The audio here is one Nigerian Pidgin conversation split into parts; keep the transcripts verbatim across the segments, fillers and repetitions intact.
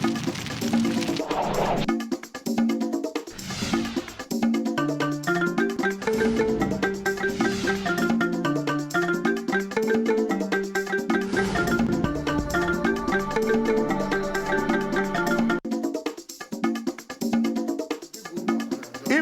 If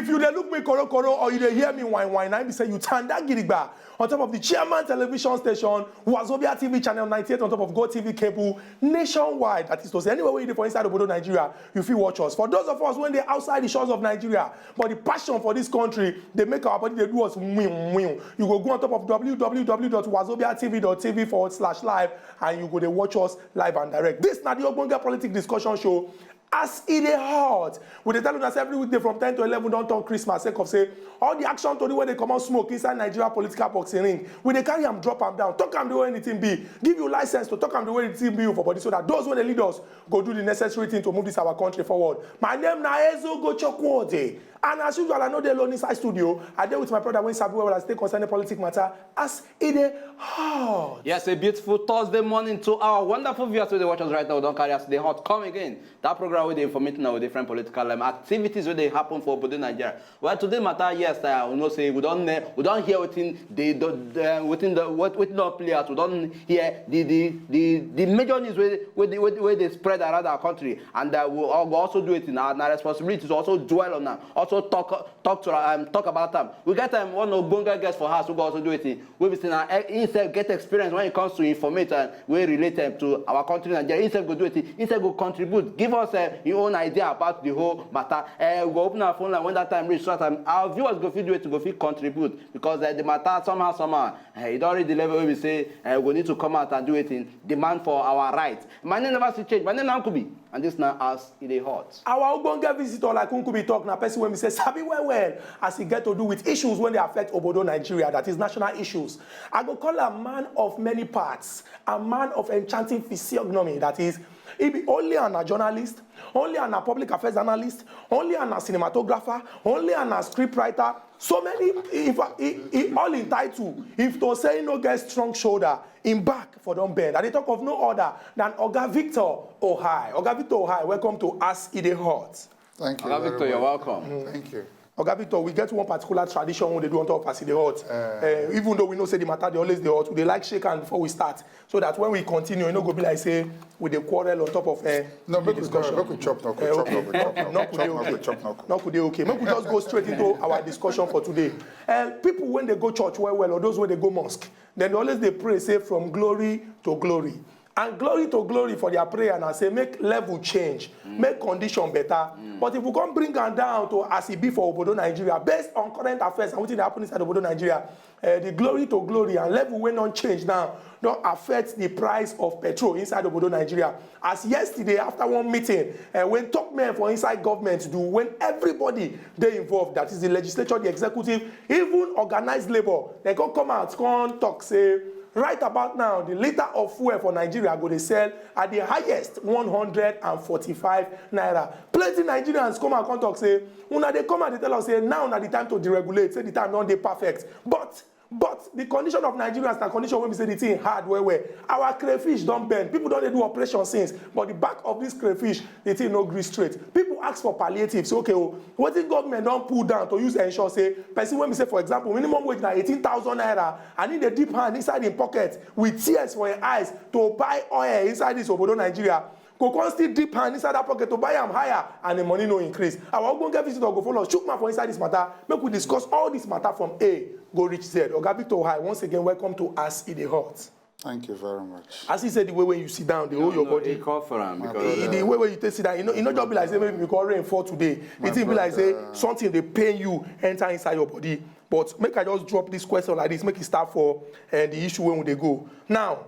you dey look me korokoro or you dey hear me whine whine, na im be say you tanda gidigba on top of the chairman television station, Wazobia T V channel ninety-eight, on top of Go T V cable nationwide. That is to say, anywhere wey you dey for inside obodo Nigeria, you fit watch us. For those of us wey dey outside the shores of Nigeria, but the passion for this country dey make our body dey do us win win, you go go on top of www.wazobiatv.tv/live, and you go dey watch us live and direct. This na the Ogbonge Politic Discussion Show. As e dey hot, we dey tell una say every weekday from ten to eleven don turn Christmas, sake of say all the action tori wey dey comot smoke inside Nigeria political boxing ring, we dey carry am, drop am down, talk am the way anything be, give you license to talk am the way the thing be for body, so that those wey dey lead us go do the necessary thing to move this our country forward. My name na Ezo Gochokwode, and as usual, I no dey alone inside studio. I dey with my brother wey sabi well well as e take concerning politic matter. As e dey hot. Yes, a beautiful Thursday morning to our wonderful viewers wey dey watch us right now. We don carry As e dey hot come again. That program wey dey informate una with different political, um, activities wey dey happen for obodo Nigeria. Well, today matter, yes, uh, we know say we don ne-, we don hear wetin dey do, uh, wetin the, what, wetin don play out. We don hear the, the, the, the major news wey, wey dey, wey, wey dey spread around our country, and, uh, we al-, go also do it in our, na responsibility to also dwell on am, also talk, talk to, um, talk about am. We get, um, one ogbonge guest for house who go also do it in, wey be say na, eh, himself get experience when it comes to informate and wey relate, um, to our country Nigeria. Himself go do it, himself go contribute, give us, uh, your own idea about the whole matter. Uh, we go open our phone line when that time reach, so that, um, our viewers go fit do it, go fit contribute, because, uh, the matter somehow, somehow, uh, e don reach the level wey we say, uh, we go need to come out and do it in demand for our rights. My name never still change. My name na Nkubi, and this na As e dey hot. Our ogbonge visitor, like Nkubi talk, na person wey we say sabi well well as e get to do with issues wey dey affect obodo Nigeria, that is national issues. I go call am man of many parts, a man of enchanting physiognomy, that is, e be only an a journalist, only an a public affairs analyst, only an a cinematographer, only an a scriptwriter. So many, if, e, e, all in title, if to say e no get strong shoulder, im back for don bend. I dey talk of no other than Oga Victor Ohai. Oga Victor Ohai, welcome to As e dey hot. Thank you Oga very Victor, you're much. Welcome. Thank you. Oga Victor, we get one particular tradition wey dey do on top of As e dey hot. Uh, even though we know say the matter dey always dey hot, we dey like shake hand before we start, so that when we continue, e no go be like say we dey quarrel on top of, uh, no, the make we discussion. Make we chop, no, we chop, no, we chop, no, we chop, no, we dey okay. Make we just go straight into our discussion for today. Uh, people wey dey go church well well, or those wey dey go mosque, dem dey always dey pray say, "From glory to glory." And glory to glory for their prayer na say make level change, make condition better. But if we come bring am down to as e be for obodo Nigeria, based on current affairs and wetin dey happen inside obodo Nigeria, eh, the glory to glory and level wey no change now don affect the price of petrol inside obodo Nigeria. As yesterday, after one meeting, eh, wey top men for inside government do, when everybody dey involved, that is the legislature, the executive, even organized labour, dem come come out come talk say, right about now, the litre of fuel for Nigeria go dey sell at the highest one hundred and forty-five naira. Plenty Nigerians come out come talk say, "Una dey come out dey tell us say now na the time to deregulate, say the time don dey perfect." But, but the condition of Nigerians na condition wey be say the thing hard well well. Our crayfish don bend. People don dey do operation since, but the back of this crayfish, the thing no gree straight. People ask for palliative. Say, "Okay o, wetin government don put down to use ensure say person wey be say, for example, minimum wage na eighteen thousand naira, and he dey dip hand inside im pocket with tears for im eyes to buy oil inside this obodo Nigeria, go come still dip hand inside that pocket to buy am higher, and the money no increase?" Our ogbonge visitor go follow us chook mouth for inside this matter. Make we discuss all this matter from A go reach Z. Oga Victor Ohai, once again, welcome to As e dey hot. Thank you very much. As he said, the way when you sit down, they hold your body. He call for am because, the way when you take sit down, you know, you know, just be like say maybe because rain fall today. It be like say something dey pain you enter inside your body. But make I just drop this question like this, make it start for, eh, the issue when we dey go. Now,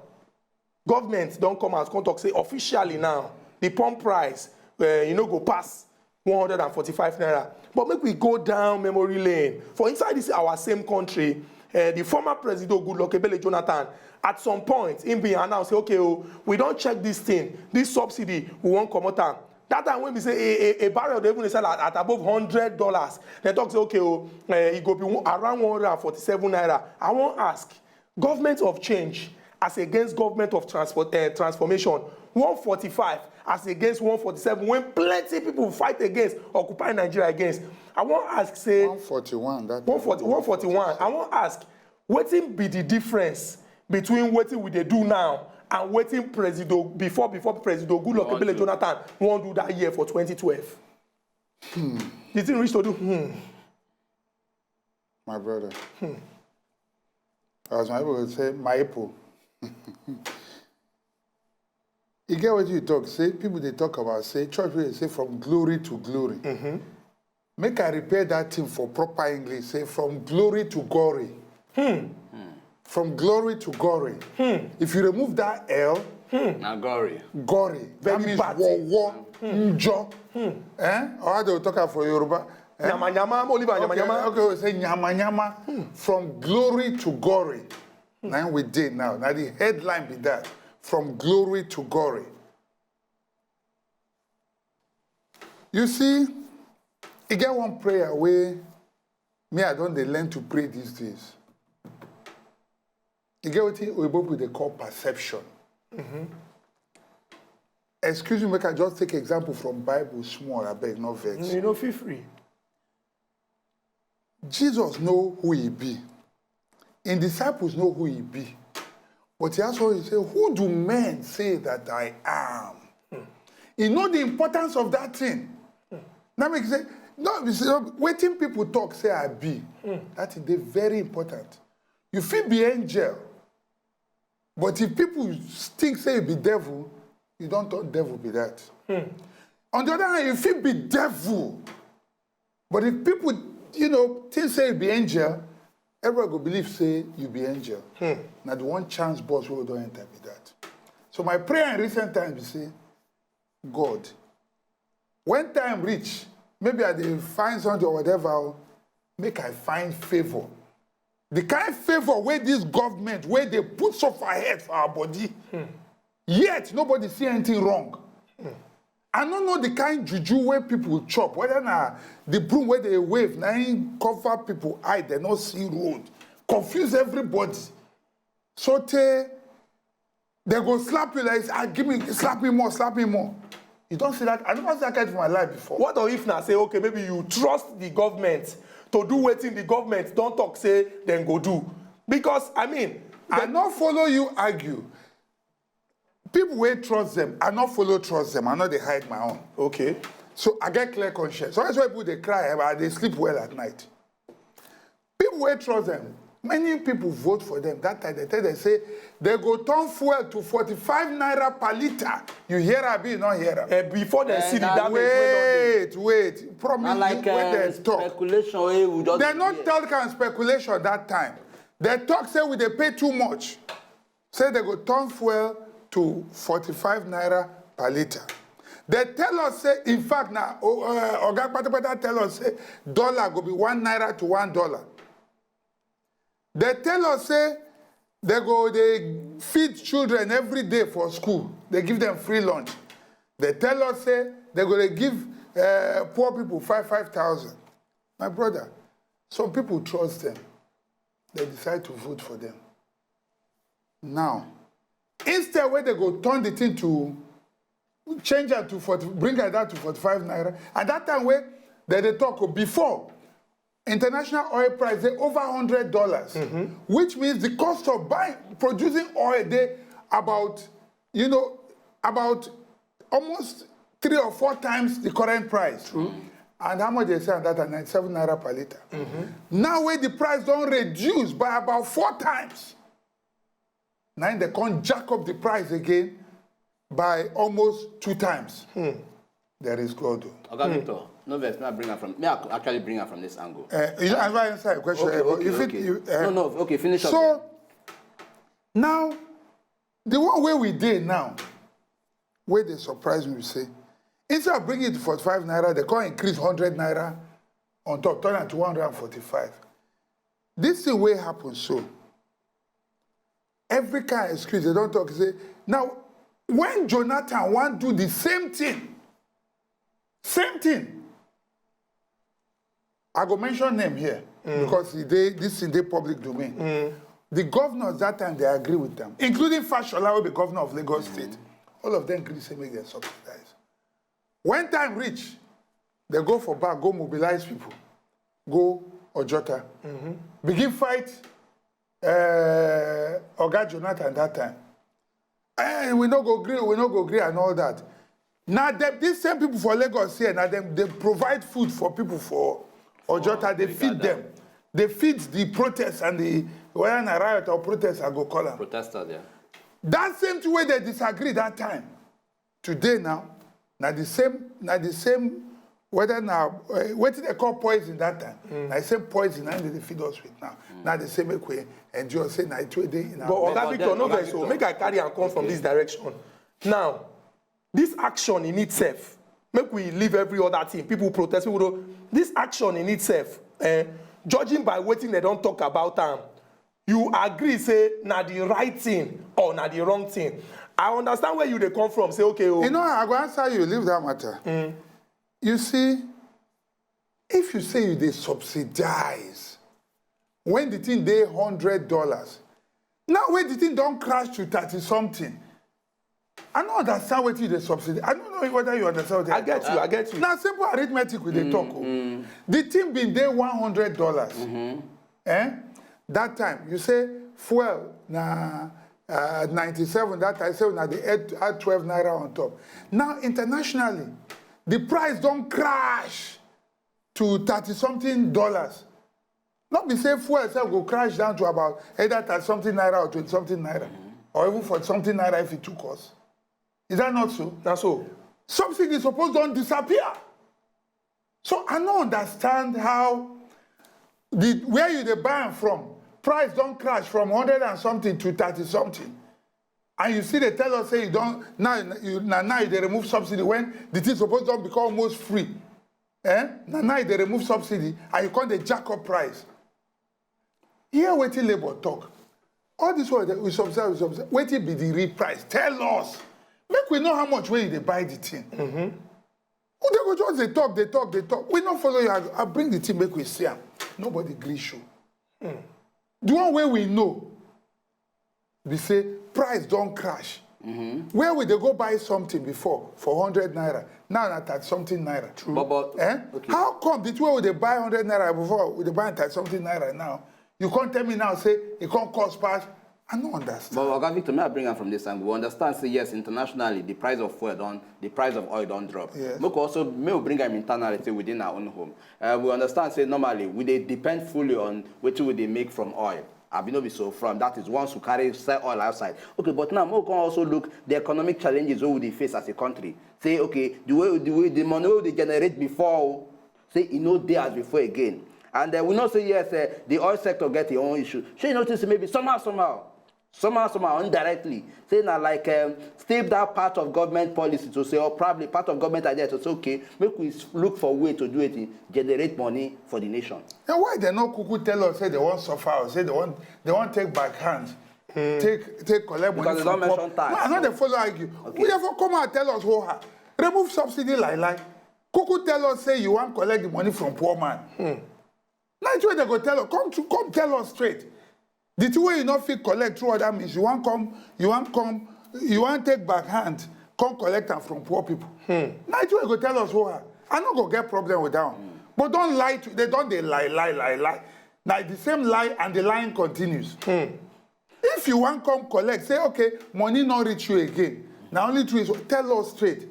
government don come out, come talk say officially now, the pump price, eh, e no go pass one hundred and forty-five naira. But make we go down memory lane. For inside this our same country, eh, the former President Goodluck Ebele Jonathan, at some point, him bin announce say, "Okay o, we don check this thing, this subsidy, we wan comot am." That time wey be say a, a, a barrel dey even dey sell at, at above hundred dollars, dem talk say, "Okay o, eh, e go be one, around one hundred and forty-seven naira." I wan ask, government of change as against government of transport, eh, transformation, One forty-five as against one forty-seven, when plenty people fight against, occupy Nigeria against. I wan ask say, One forty-one, that one forty, one forty-one. I wan ask, wetin be the difference between wetin we dey do now and wetin Presido, before, before Presido Goodluck Ebele Jonathan wan do that year for twenty twelve? The thing reach to do, hmm. My brother. As my people say, my people. You get what you talk, say, people they talk about, say, church will say from glory to glory. Make I repair that thing for proper English, say from glory to glory. From glory to glory. If you remove that L, Na gory. gory. That Very means bad war, thing. War, njo. Eh? Or how they will talk am for Yoruba. Eh? Nyama nyama, mo live Okay, nyama nyama. Okay, we say nyama nyama. From glory to glory. Now we did now. Now the headline be that. From glory to glory. You see, e get one prayer wey me I don dey learn to pray these days. E get wetin oyibo people dey call perception. Excuse me, make I just take example from Bible small, abeg, no vex. You know, feel free. Jesus know who he be. Im disciples know who he be. But he ask us, he say, who do men say that I am? He know the importance of that thing. Now make say, no, you see, wetin people talk say I be. That is dey very important. You fit be angel, but if people think say you be devil, you don turn devil be that. On the other hand, you fit be devil, but if people, you know, think say you be angel, everyone go believe say you be angel. Na the one chance bus wey we don enter be that. So my prayer in recent times be say, God, when time reach, maybe I dey find something or whatever, oh, make I find favor. The kind favor wey this government wey dey put suffer head for our body, yet nobody see anything wrong. I no know the kind juju wey people chop, whether na the broom wey dey wave na im cover people eye, dem no see road, confuse everybody. So tey dem go slap you like, ah, give me, slap me more, slap me more. You don see that? I never see that kind for my life before. What of if na say, okay, maybe you trust the government to do wetin the government don talk say dem go do? Because, I mean, I no follow you argue. People wey trust them, I no follow trust them. I no dey hide my own. Okay. So I get clear conscience. So that's why people dey cry, but I dey sleep well at night. People wey trust them, many people vote for them. That time they tell them say they go turn fuel to forty-five naira per litre. You hear am, abi you no hear am? Eh, before dem see the na damage wey don dey. Wait, wait. Promise Na like you when uh, they talk. Speculation wey we just They dey not hear. Talk am speculation that time. They talk say we dey pay too much. Say they go turn fuel to forty-five naira per litre. They tell us say, in fact, na o- uh, Oga Patapata tell us say dollar go be one naira to one dollar. They tell us say they go dey feed children every day for school. They give them free lunch. They tell us say they go dey give uh, poor people five five thousand. My brother, some people trust them. They decide to vote for them. Now, instead where they go turn the thing to change am to forty, bring am down to forty-five naira. At that time where they dey talk, oh, before, international oil price dey over hundred dollars, which means the cost of buying, producing oil dey about, you know, about almost three or four times the current price. And how much they sell that at ninety-seven naira per litre. Now where the price don reduce by about four times. Now they come jack up the price again by almost two times. There is God. Oh. Oga Victor, no vex, may I bring am from, may I actually bring am from this angle. Uh, you know, I answer your question. Okay, Uh, but okay, you fit, okay. You, uh, No, no, okay, finish up. So now, the one where we dey now, where they surprise me, say, instead of bringing it to forty-five naira, they come increase hundred naira on top, turn am to one hundred and forty-five. This thing wey happen so, every kind of excuse they don talk say, now, when Jonathan wan do the same thing, same thing, I go mention name here because e dey, this thing dey public domain. The governors that time they agree with them, including Fashola, wey be governor of Lagos State. All of them gree say make dem subsidize. When time reach, they go for back, go mobilize people, go Ojota, begin fight uh, Oga Jonathan that time. Eh, we no go gree, we no go gree and all that. Now them, these same people for Lagos here, now them they provide food for people for Ojota, they feed them. They feed the protests and the whether na riot or protest, I go call am. Protesters, yeah. That same thing wey they disagree that time. Today now, na the same, na the same whether na uh, wetin they call poison that time. Na the same poison na dey feed us with now. Na the same make we endure say na it wey dey in our But Oga But Victor, then, no Oga vex o, Victor. Make I carry am come from this direction. Now, this action in itself, make we leave every other thing. People protest, people do. This action in itself, eh, judging by wetin they don talk about am, you agree say na the right thing or na the wrong thing. I understand where you dey come from. Say okay, oh, You know, I go answer you, leave that matter. You see, if you say you dey subsidize when the thing dey hundred dollars, now when the thing don crash to thirty something, I no understand wetin you dey subsidize. I don't know whether you understand what I get you, I get you. Na simple arithmetic we dey talk o. The thing bin dey one hundred dollars. Eh? That time you say fuel na uh, ninety-seven. That time say una dey add, add twelve naira on top. Now internationally, the price don crash to thirty something dollars. No be say fuel sef go crash down to about either thirty something naira or twenty something naira, or even forty something naira if e too cost. Is that not so? Na so. Subsidy suppose don disappear. So I no understand how the where you dey buy am from, price don crash from hundred and something to thirty something, and you still dey tell us say you don now you na now you dey remove subsidy when the thing suppose don become almost free. Eh? Na now you dey remove subsidy and you come dey jack up price. Hear wetin labour talk. All this one we subsidize, we subsidize. Wetin be the real price? Tell us. Make we know how much wey you dey buy the thing. Who dey go just dey talk, dey talk, dey talk. We no follow you. I, I bring the thing make we see am. Nobody gree show. The one wey we know be say price don crash. Where we dey go buy something before for hundred naira, now na thirty something naira. True. But, but, Eh? okay. How come the thing wey we dey buy hundred naira before, we dey buy thirty something naira now? You come tell me now say e come cost pass. I no understand. But Oga Victor, may I bring am from this angle? We understand say yes, internationally the price of fuel don, the price of oil don drop. Yes. Make we also may we bring am internally say within our own home. Uh, we understand say normally we dey depend fully on wetin we dey make from oil. Abi no be so? From that is once we carry sell oil outside. Okay, but now make we come also look the economic challenges wey we dey face as a country. Say okay, the way the way the money wey we dey generate before, oh, say e no dey as before again. And uh, we know say yes, uh, the oil sector get im own issue. Shey you notice say maybe somehow somehow, somehow somehow indirectly, say na like um, still that part of government policy to say, or probably part of government idea to say okay, make we s- look for way to do it, generate money for the nation. Then why they no kuku tell us say they wan suffer or say they wan they wan take back hand, take take collect money Because they from don poor? Mention tax. No, I no dey follow argue. Okay. We therefore come out tell us ho ha, remove subsidy lie lie. Kuku tell us say you wan collect the money from poor man. Na it wey they go tell us. Come to come tell us straight. The thing wey you no fit collect through other means, you wan come, you wan come, you wan take back hand, come collect am from poor people. Na it wey go tell us ho ha. I no go get problem with that one. But don't lie to, they don dey lie, lie, lie, lie. Na the same lie and the lying continues. If you wan come collect, say okay, money no reach you again. Na only two is tell us straight.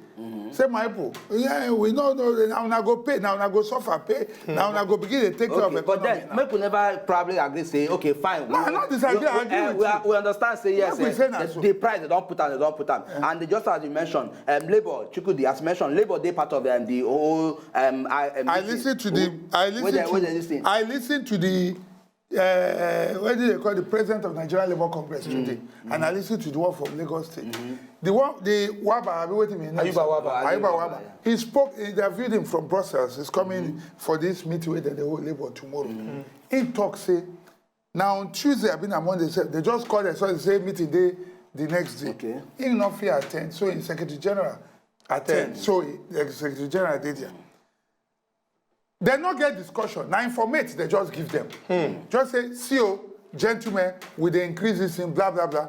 Say my people, yeah, we no know. Now una go pay, now una go suffer pay, now una go begin dey take care of Okay, but economy. then Now. Make we never probably agree say okay, fine. No, I no disagree, We, I agree uh, with we, you. are- we understand say yes, Make we uh, say na the, so. The price they don put am, they don put am, and they just as you mentioned, um, labour, Chukwudi, as mentioned, labour dey part of um, the whole. Um, I, um, I meeting. listen to the I Wait listen there, wait there, to listen. I listen to the uh, what do they call the president of Nigeria Labour Congress today, and I listen to the one from Lagos State. The one the Waba abi wetin be him name? Ayuba Waba. Ayuba Waba. He spoke. He interviewed him from Brussels. He's coming for this meeting with the whole labour tomorrow. He talk say now on Tuesday, I been on Monday. Say, they just called us so they say meeting day the next day. Okay. He no fit attend. So him secretary general attend. So he, the secretary general dey there. They no get discussion. Na informate they just give them. Just say, see o, gentlemen, we dey increase this thing, blah blah blah.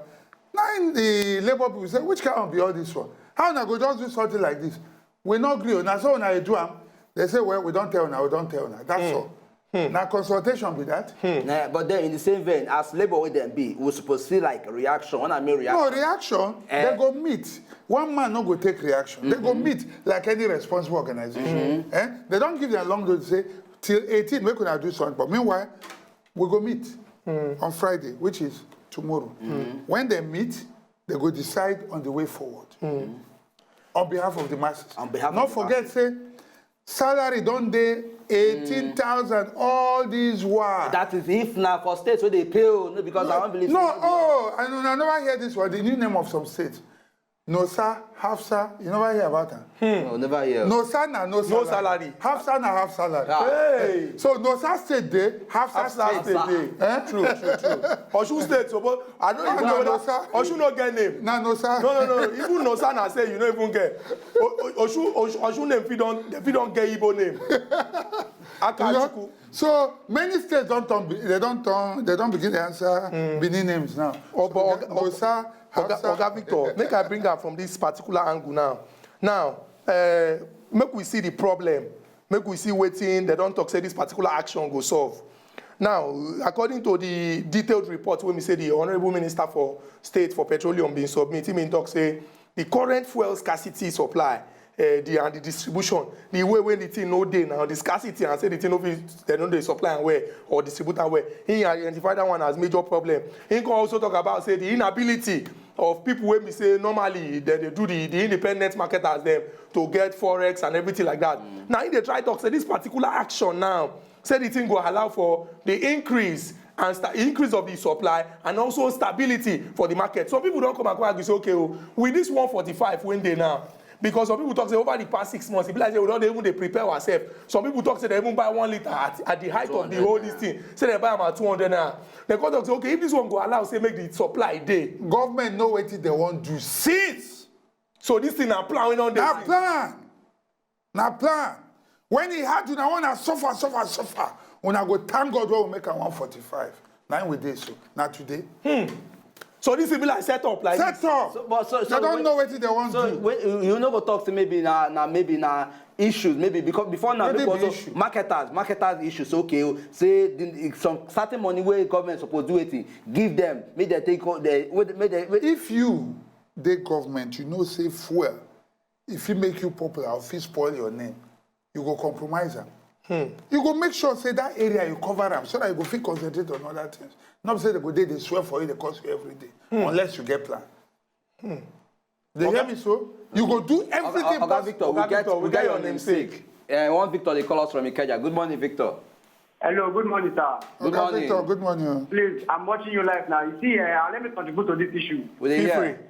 Now in the labour people say, which kind of be all this one? How una go just do something like this? We no gree o. Na so una dey do am. They say, well, we don tell una, we don tell una. That's all. Na consultation be that. Nah, but then in the same vein, as labour wey dem be, we suppose see like reaction. When I mean reaction, No reaction. Eh. They go meet. One man no go take reaction. They go meet like any responsible organization. Eh? They don give their long notice, say till eighteen, make una do something. But meanwhile, we go meet on Friday, which is tomorrow. When they meet, they go decide on the way forward on behalf of the masses. On behalf Not of the forget say salary don dey eighteen thousand all these while. That is if na for states wey dey pay o, no, because I wan believe. No, say- oh, I, know- I never hear this one. The new name of some states. Nosa, Hafsa, you never hear about am. No, never hear. Nosa na no salary. Salary. Hafsa na half salary. Hey. So Nosa state dey, Hafsa Hafsa state. State dey. Eh? True, true, true. Osun State, so but I don't even Ah, know no, whether sir. Osun no get name. Na Nosa. No, no, no. Even Nosa na say you no even get. O- O- Osun, Osun, Osun name fit don, they fit don get Igbo name. You know? Akachuku. So many states don turn, they don turn, they don begin dey answer Benin names now. Oh, but So, Oga- Nosa, Oga, Hafsa. Oga Victor, make I bring am from this particular angle now. Now, uh, make we see the problem. Make we see wetin they don talk say this particular action go solve. Now, according to the detailed report wey we say the Honourable Minister for State for Petroleum bin submit, he bin talk say the current fuel scarcity supply, uh, the, and the distribution, the way wey the thing no dey now, the scarcity and say the thing no fit, they no dey supply am well or distribute am well. He identify that one as major problem. He come also talk about say the inability of people wey be say normally they dey do the, the independent marketers dem to get forex and everything like that. Now he dey try talk say this particular action now, say the thing go allow for the increase and sta- increase of the supply and also stability for the market. Some people don come and come argue say, okay, oh, with this one forty-five wey dey now, because some people talk say over the past six months, e be like say we don dey even dey prepare ourselves. Some people talk say they even buy one litre at, at the height of the whole this thing. Say they buy am at two hundred naira. They come talk say, okay, if this one go allow say make the supply dey. Government know wetin they wan do since. So this thing na plan wey don dey Na since. plan. Na plan. When e hard, una wan suffer, suffer, suffer. Una go thank God wey we make am one forty-five. Na im we dey so. Na today. So this thing be like set up like Set this. Up. So, but so, They don't know wetin they wan so do. Wait, you you no go talk say maybe na na maybe na issues, maybe because before now Maybe people be also issue. Marketers, marketers issues, okay, oh, say the, some certain money wey government suppose do wetin give them, make they take co- they, wey- make they, make, If you dey government, you know say fuel, if e make you popular or fit spoil your name, you go compromise am. You go make sure say that area you cover am so that you go fit concentrate on other things. Not say they go dey dey swear for you, they curse you every day, unless you get plan. They hear me so? You go do everything Oga, Oga possible. Victor, we Oga get Victor, we get your namesake. Uh, one Victor dey call us from Ikeja. Good morning, Victor. Hello, good morning, sir. Good Oga morning. Victor, good morning. Please, I'm watching you live now. You see, uh, let me contribute to this issue. We dey Feel hear. Free.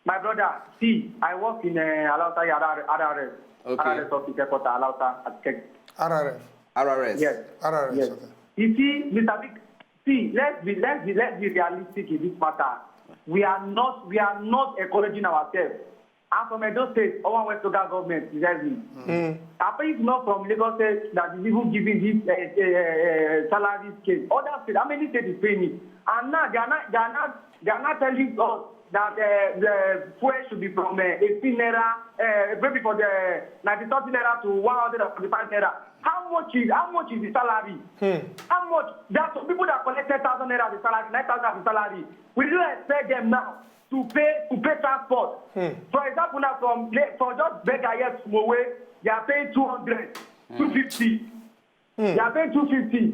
My brother, see, I work in uh, Alausa R R S, Okay. R R S office headquarter, Alausa at Kek. R R F. R R S. Yes. R R F. Yes. Okay. You see, Mister Vic, see, let's be let's be let's be realistic in this matter. We are not we are not encouraging ourselves. I'm from Edo State, Owan West Local Government, you hear me? I think not from Lagos State that is even giving this uh, uh, uh, salary scale. Other states, how many states is paying it? And now they are not they are not they are not telling us that uh, the fuel should be from uh, eighteen naira, uh, maybe for the ninety something naira to one hundred and forty-five naira. How much is how much is the salary? How much? There are some people that collect ten thousand naira as a salary, nine thousand as a salary. We don't expect them now to pay to pay transport. For example, now from Le- from just Berger here to Mowe, they are paying two hundred, two fifty. They are paying two fifty.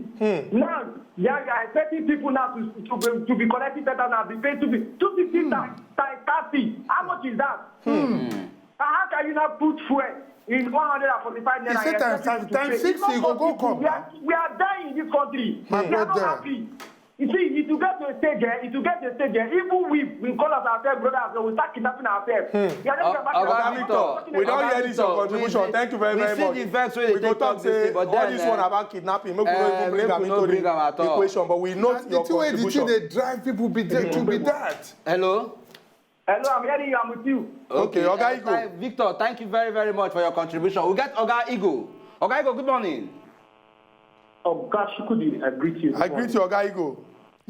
Now, they are, they are expecting people now to to be, to be collecting ten thousand and be paying two fifty. Two fifty times times thirty. How much is that? And how can you not put fuel in one hundred and forty-five naira? He said And times expect thirty, people to times pay? It's sixty, not you go go possible. Come. We are, we are dying in this country. My We are not brother. Happy. You see, it will get to a stage, eh? It will get to a stage, eh? Even we, we call us ourselves brothers, we start kidnapping ourselves. We are not O- about Oga kidnapping. Victor, Oga Victor, we don Oga hear this your Victor, contribution. We see, Thank you very, we very see much. The vex wey We they go take talk talk this say thing, but all then, this eh, one about kidnapping. Make we no eh, even bring make am we into no bring the, am at all. Equation, but we note The your thing wey the thing contribution. Dey drive people be there to be that. Hello. Hello, I'm hearing you. I'm with you. Okay, Oga uh, Igwe. thank- Victor, thank you very very much for your contribution. We get Oga Igwe. Oga Igwe, good morning. Oga Shukudi, I greet you. I greet you, Oga Igwe.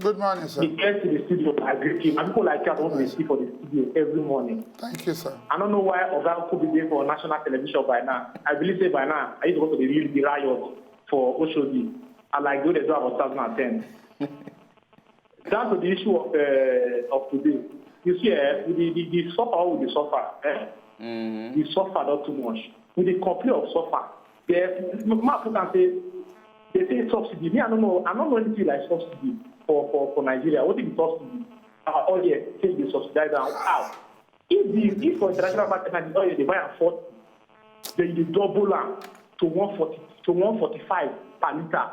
Good morning, sir. The guest in the studio, I greet you. And people like you, I want to see for the studio every morning. Thank you, sir. I don't know why Oga could be there for national television by now. I believe say by now, I used to go to the real the riot for Oshodi. I like do the job of two thousand ten. Down to the issue of uh, of today. You see, uh, the, the, the suffer, we dey suffer. Eh? Mm-hmm. We suffer not too much. We dey complain of suffer. The, ma put am say, they say subsidy. Me, I don't know. I don't know anything like subsidy for, for, for Nigeria. What is subsidy? Uh, all the things they subsidize am. How? If the if for international market now, the oil they buy am forty, then you double am to one forty to one forty five per liter.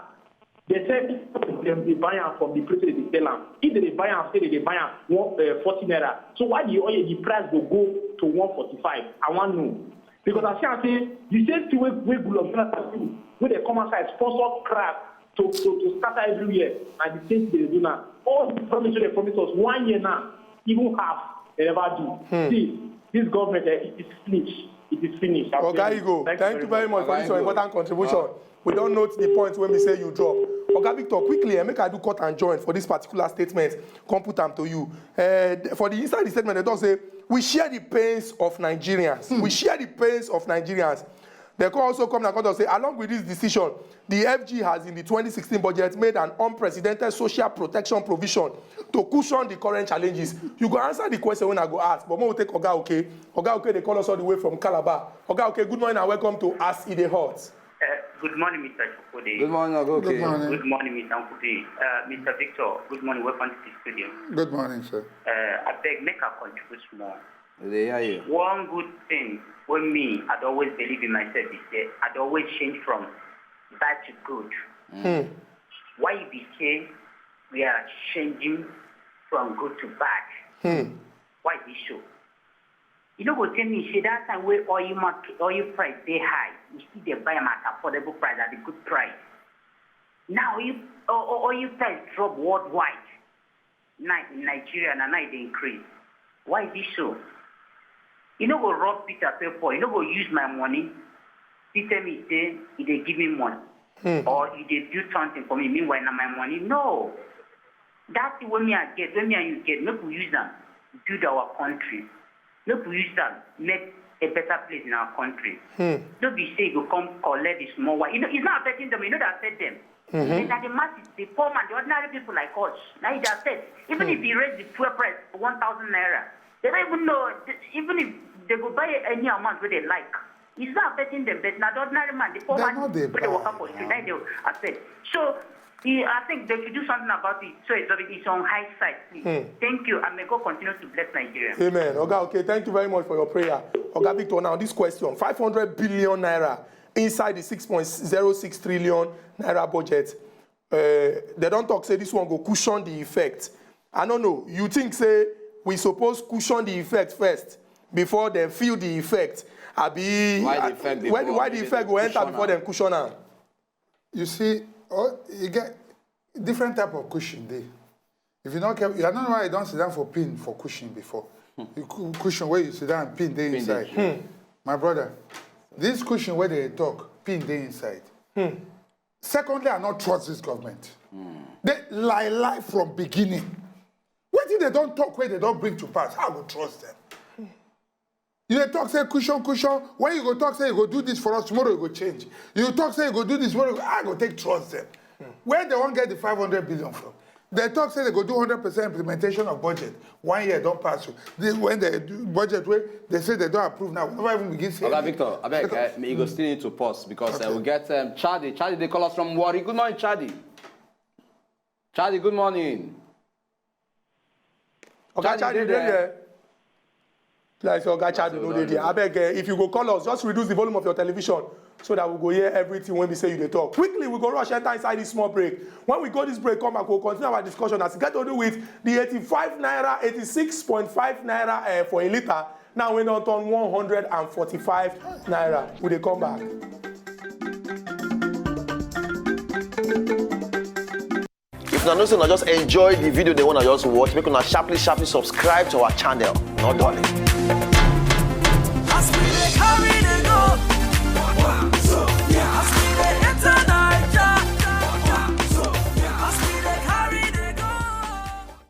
They say dem dey buy am from the place they sell am. If they dey buy am, say they dey buy am one uh, forty naira. So why the oil the price go go to one forty five? I wan know. Because I see am say the same thing wey wey Goodluck Jonathan do, wey dey come outside sponsor crap to to to scatter everywhere, na the same thing they dey do now. All the promise wey they promise us one year now, even half, they never do. See, this government eh, it is finished. It is finished. I'm Oga telling you. Igo, thank you very much for this your important contribution. We don note the point wey be say you drop. Oga Victor, quickly, eh, make I do cut and join for this particular statement. Come put am to you. Eh, for the inside the statement, they don say we share the pains of Nigerians. We share the pains of Nigerians. They come also come and come talk say, along with this decision, the F G has in the twenty sixteen budget made an unprecedented social protection provision to cushion the current challenges. You go answer the question wey I go ask, but make we take Oga Oke. Oga Oke dey call us all the way from Calabar. Oga Oke, good morning and welcome to As E Dey Hot. Uh, good morning, Mister Chukwudi. Good morning, Oga Oke. Good morning. Good morning, Mister Nkupi. Uh, Mister Victor, good morning. Welcome to the studio. Good morning, sir. Uh, I beg, make I contribute small. We dey hear you. One good thing wey me, I'd always believe in myself is that I'd always change from bad to good. Why e be say we are changing from good to bad? Why e be so? You no go tell me say that time wey oil market, oil price dey high, we still dey buy am at affordable price, at a good price. Now, if o- o- oil price drop worldwide, now in Nigeria, na now e dey increase. Why e be so? You no go rob Peter pay Paul. You no go use my money. Still tell me say you dey give me money or you dey build something for me. Meanwhile, na my money. No. That thing wey me I get, wey me and you get, make we use am build our country. Make we use am make a better place in our country. No be say you go come collect the small one. You know, it's not affecting them. You know that affect them. Then na the masses, the poor man, the ordinary people like us, na e dey affect. Even if you raise the fuel price to one thousand naira, they don't even know. Even if they go buy any amount wey they like, it's not affecting them. But na the ordinary man, the poor They're man, not the wey dey waka bad. For street, na e dey affect. So e, I think they should do something about it. So it's, it's on high side, please. Thank you, and may God continue to bless Nigeria. Amen. Oga Oke, thank you very much for your prayer. Oga Victor, now this question: five hundred billion naira inside the six point zero six trillion naira budget. Uh, they don talk say this one go cushion the effect. I don't know. You think say we suppose cushion the effect first before dem feel the effect? Abi Why the effect dey when go why up, the they effect go go enter cushion before am? Dem cushion am? You see, oh, you get different type of cushion dey. If you don't care, I don't know why you don't sit down for pin for cushion before. You cu- cushion where you sit down, pin dey Pin dey inside. My brother, this cushion where they talk, pin dey inside. Secondly, I not trust this government. They lie lie from beginning. What if they don't talk where they don't bring to pass? I will trust them. You dey talk say cushion cushion. When you go talk say you go do this for us tomorrow, you go change. You talk say you go do this tomorrow, I go take trust them. Where they won't get the five hundred billion from? They talk say they go do hundred percent implementation of budget. One year don't pass you. This, when they do budget way, they say they don't approve now. We never even begin say Oga anything. Victor, abeg, Because- uh, you go still need to pause because uh, Okay. we get um, Charlie. Charlie, they call us from Warri. Good morning, Charlie. Charlie, good morning. Oga Charlie, you dey there? Like say Oga Charlie no dey there. Abeg, eh, if you go call us, just reduce the volume of your television so that we go hear everything when we say you dey talk. Quickly, we go rush enter inside this small break. When we go this break, come back, we'll continue our discussion as it get to do with the eighty-five naira, eighty-six point five naira eh, for a litre. Now we don turn one hundred and forty-five naira. We dey come back. If una know say una just enjoy the video dem wey una just watch, make una sharply sharply subscribe to our channel. No dulling.